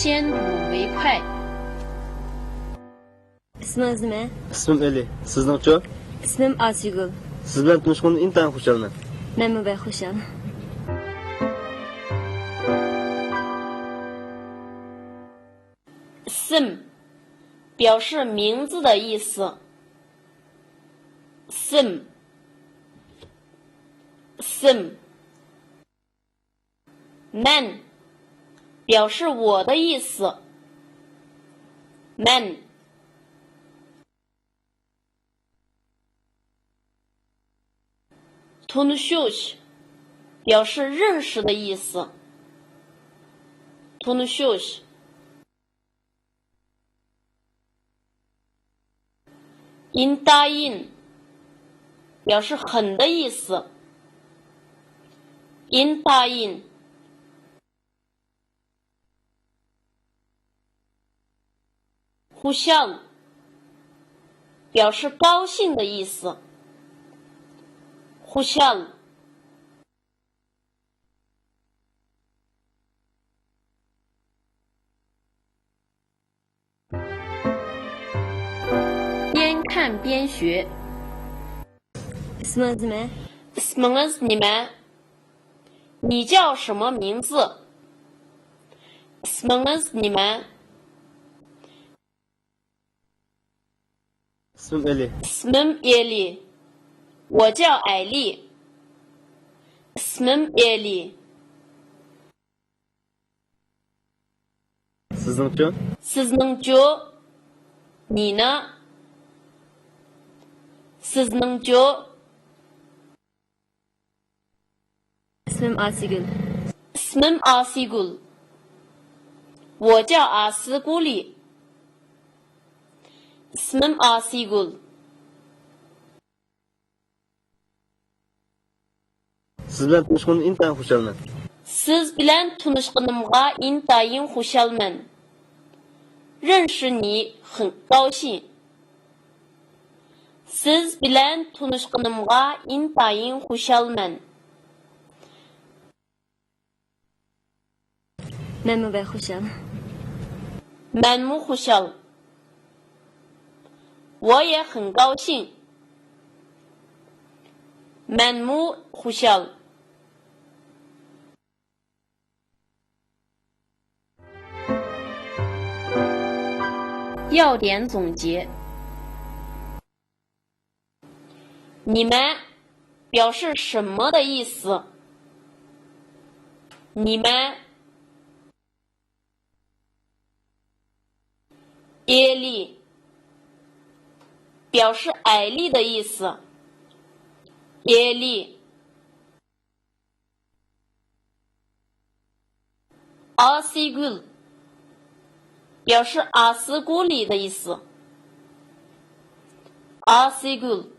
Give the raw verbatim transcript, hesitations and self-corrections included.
先睹为快。 ئىسمىڭىز نېمە؟ ئىسمىم ئېلى. سىزنىڭچۇ؟ ئىسمىم ئاسىيگۈل. سىز بىلەن تونۇشقىنىمدىن ئىنتايىن خۇشالمەن. مەنمۇ بەك خۇشال. 姓，表示名字的意思。姓，姓。 مەن، 表示我的意思。مەن. تونۇشۇش، 表示认识的意思。تونۇشۇش. ئىنتايىن، 表示很的意思。ئىنتايىن. خۇشال، 表示高兴的意思。خۇشال. 边看边学。 ئىسمىڭىز نېمە؟ ئىسمىڭىز نېمە؟ 你叫什么名字؟ ئىسمىڭىز نېمە؟ ئىسمىم ئېلى. ئىسمىم ئېلى. 我叫艾丽。ئىسمىم ئېلى. سىزنىڭچۇ؟ سىزنىڭچۇ؟ نېمە؟ سىزنىڭچۇ؟ ئىسمىم ئاسىيگۈل. ئىسمىم ئاسىيگۈل. 我叫阿斯古里。 ئىسمىم ئاسىيگۈل. سىز بىلەن تونۇشقىنىمدىن ئىنتايىن خۇشالمەن. سىز بىلەن تونۇشقىنىمغا ئىنتايىن خۇشالمەن. 认识你很高兴。 سىز بىلەن تونۇشقىنىمغا ئىنتايىن خۇشالمەن. مەنمۇ بەك خۇشال. مەنمۇ خۇشال. 我也很高兴。 مەنمۇ خۇشال. 要点总结。 نېمە، 表示什么的意思。 نېمە. ئېلى، 表示矮丽的意思。ئېلى. ئاسىيگۈل، 表示阿斯古里的意思。ئاسىيگۈل.